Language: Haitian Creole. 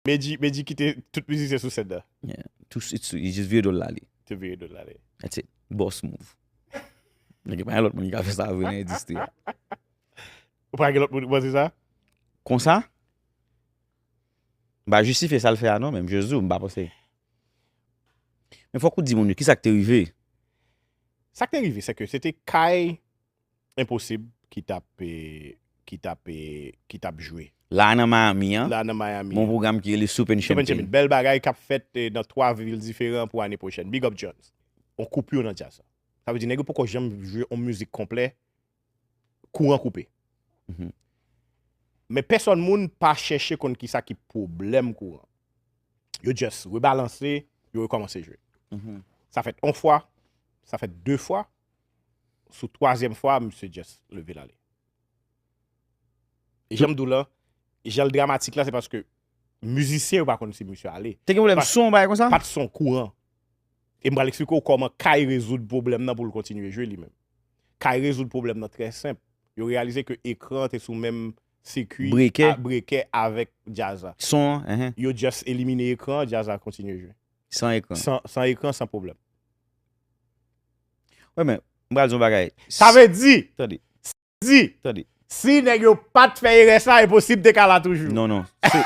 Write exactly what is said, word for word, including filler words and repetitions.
Medji, Medji kite tout mizisyen sou sèn nan. Yeah. Tout swit sou, li jis vire do l ale. Te vire do l ale. That's it. Boss move. Nèg pa gen lòt moun ki ka fè sa vre nan endistri a. Ou pa gen lòt moun ki panse sa? Konsa, m pa jistifye sa l fè a non, men m jis di w, m pa panse. Men fòk ou di moun yo, kisa k te rive? Sa k te rive, se ke se te kay Enposib ki t ap, eh, ki t ap, eh, ki t ap jwe. La nan Miami an, La nan Miami. Bon pwogram ki rele Soup and Soup and Champagne. Champagne. Bèl bagay k ap fèt, eh, nan twa vil diferan pou ane pwochèn. Big up Jones. On koupi nan djaz sa. Sa vle di nèg yo poko janm jwe on mizik konplè, kouran koupe. Mhm. Men pèsòn moun pa chèche konn kisa ki pwoblèm kouran. Yo just rebalanse, yo rekòmanse jwe. Mhm. Sa fèt on fwa, sa fèt de fwa. Sou twazyèm fwa, misye just leve l ale. E jan m di w lan, jan l dramatik la, se paske mizisyen yo pa konn si misye ale. Te gen pwoblèm Pa- son, bagay konsa? Pa t son kouran. E m pral eksplike w kòman kay rezoud pwoblèm nan pou l kontinye jwe li menm. Kay rezoud pwoblèm nan trè senp. Yo reyalize ke ekran te sou menm sikwi Brekè. a- brekè avèk djaz la. Son, hein, Yo just elimine ekran, djaz la kontinye jwe. San ekran. San, san ekran, san pwoblèm. Wè, men, m pral di yon bagay. Sa vle di, Tande, di, tande. Si nèg yo pa t fè erè sa, e posib te ka la toujou. Non, non. Se-